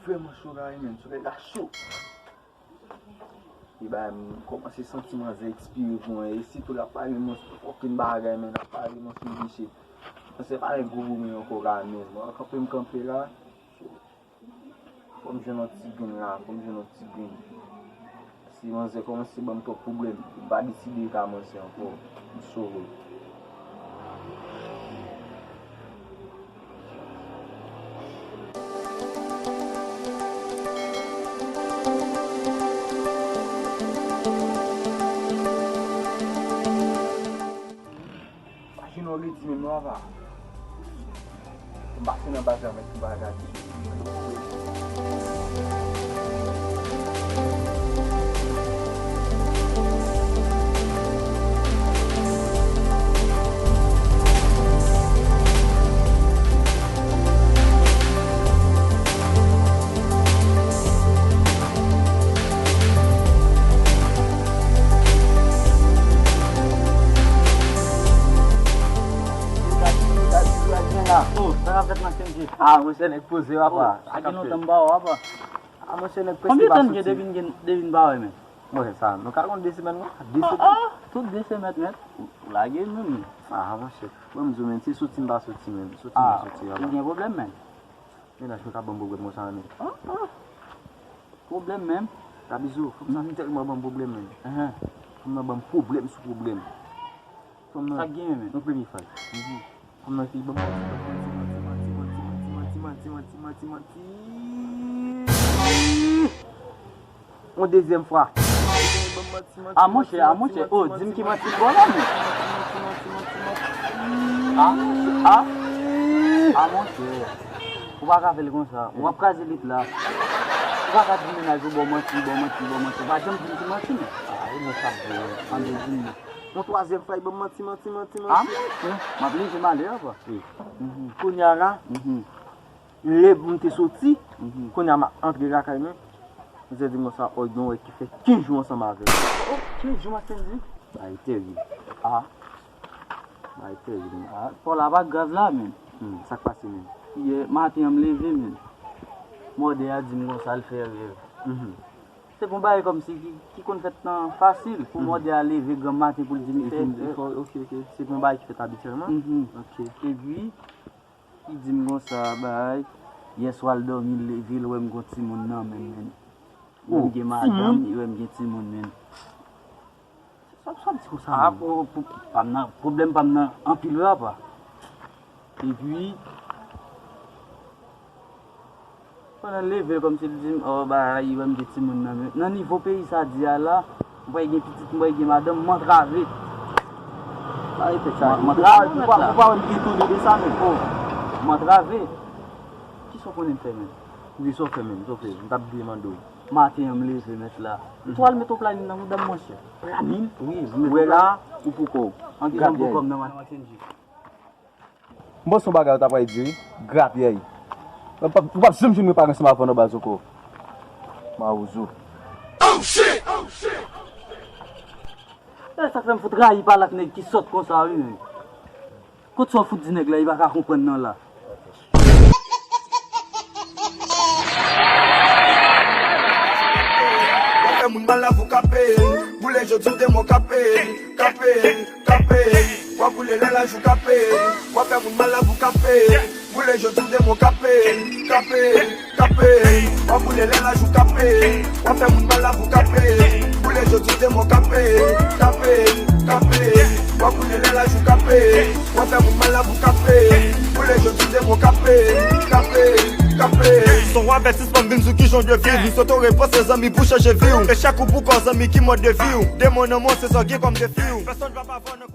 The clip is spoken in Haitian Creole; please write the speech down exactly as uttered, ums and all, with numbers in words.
Vrèman cho la wi, menn, solèy la cho. E bagay, m kòmanse santi manzè ekspire pou mwen. E sitou l ap pale m yon fòkin bagay, menn, l ap pale m yon sou dechè. Manzè pa gen gwo boumil ankò la, menn. Bon, kanpe m kanpe la. Fò m jwenn yon ti grenn la, fò m jwenn yon ti grenn. Si manzè kòmanse ban m twòp pwoblèm, m pa deside ka manzè ankò, m sove. Imajine w redi menm non apa. M pase nan baz la, mèt tou bagay. Oh, sa k ap fèt nan Kenji? Ah, monchè, nèg poze, papa. Oh, sa gen lontan m pa wè w, papa. Ah, monchè, nèg prèske pa soti. Konbyen tan n gen depi n gen, depi n pa wè, menn? Monchè, sa, nou ka konn de semèn, wi. De semèn. Ah, ah, tout de semèn, menn. Ou lage m, menn. Ah, monchè. Mwen, m di w, menn, se soti m pa soti, menn. Soti m pa soti, papa. Ah, ou gen pwoblèm, menn. Mennaj mwen ka ban m pwoblèm konsa, menn. Ah, ah. Pwoblèm menm? Gabizou, fanm sa tèlman ban m pwoblèm, menn. Ahan. Fanm nan ban m pwoblèm sou pwoblèm. Fanm nan. Sa k genyen, menn? Yon premye faz. Mhm. Fanm nan ki ban m manti, manti, manti. Yon dezyèm fwa. A monchè, a monchè, oh, di m ki manti m ba w la, menn. A, a, a monchè, ou pa ka fè l konsa, w ap kraze lit la. Ou pa ka di mennaj ou ba w manti, ba w manti, ba w manti, ou pa janm di m ki manti, menn. A, e mwen sa vre. Ann di m non. Yon twazyèm fwa, li ban m manti, manti, manti, manti. A monchè, m ap leve m ale, apa. Wi. Mhm. Kounye a la, mhm. Lè m te soti, mhm, kounye a m ap antre lakay mwen, manzè di m konsa, oh, gen yon nèg ki fè kenz jou ansanm avè l. Oh, kenz jou, Makendy? Bagay terib. Ah. Bagay terib, menn. Ah, pa w la pa grav la, menn. Hmm, sa k pase, menn? Yè maten an m leve, menn. Mòdè a di m konsa l fè rèv. Mhm. Se pou yon bagay kòmsi ki, ki konn fèt nan fasil, pou, mhm, mòdè a leve granm maten pou l di m fè, fè, ok, ok. Se pou yon bagay ki fèt abityèlman? Mhm. Ok. Epi, li di m konsa, bay, yè swa l dòmi, l leve, l wè m gon timoun nan men m, menn. Li wè m gen madanm, li wè m gen timoun, menn. Sa, sa w di konsa, menn? Ah, pou, pou, pa m nan, pwoblèm pa m nan anpil, wi, apa. Epi, pandan l leve l kòmsi l di m, oh, bay, li wè m gen timoun nan men. Nan nivo peyi sa di a la, m pral gen pitit, m pral gen madanm, m antrave. Arete sa. M antrave, mèt la. Ou pa, ou pa wè m etone de sa menm. Oh, m antrave. Kisa w konnen m fè menm? Wi, sa w fè menm, sa w fè. M t ap bliye mande w. Maten an m leve, mèt la. Mhm. Ou twal met yon planin nan mouda m, monchè. Planin? Wi, m wè la, ou pou kò w. An ki jan m pou kò m nan, Makendy? M panse yon bagay ou ta pral di wi, grapyèy. Ou p ap, ou p ap janm jwenn mwen pa ranse m avè w nan baz ankò. Mawozo. E sa k fè m fout rayi pale ak nèg ki sòt konsa wi, menn. Kot sa w fout di nèg la, li pa ka konprann nan la. W ap fè moun mal la pou kape, boule jodi w demen w kape, kape. Kape, w ap boule lè lajou kape. W ap fè moun mal la pou kape. Boule jodi w demen w kape, kape, kape. W ap boule lè lajou kape. W ap fè moun mal la pou kape. Boule jodi w demen w kape, kape, kape. W ap boule lè lajou kape. W ap fè moun mal la pou kape. Boule jodi w demen w kape, kape, kape. Se yon avètisman m vin sou kijan w dwe viv. Li sot ou repanse zanmi pou chanje vi w. Echèk ou pou kò zanmi ki mòd de vi w. Demen w nan mwen se sa w gen kòm defi w. Pèsonn pa pa vò nan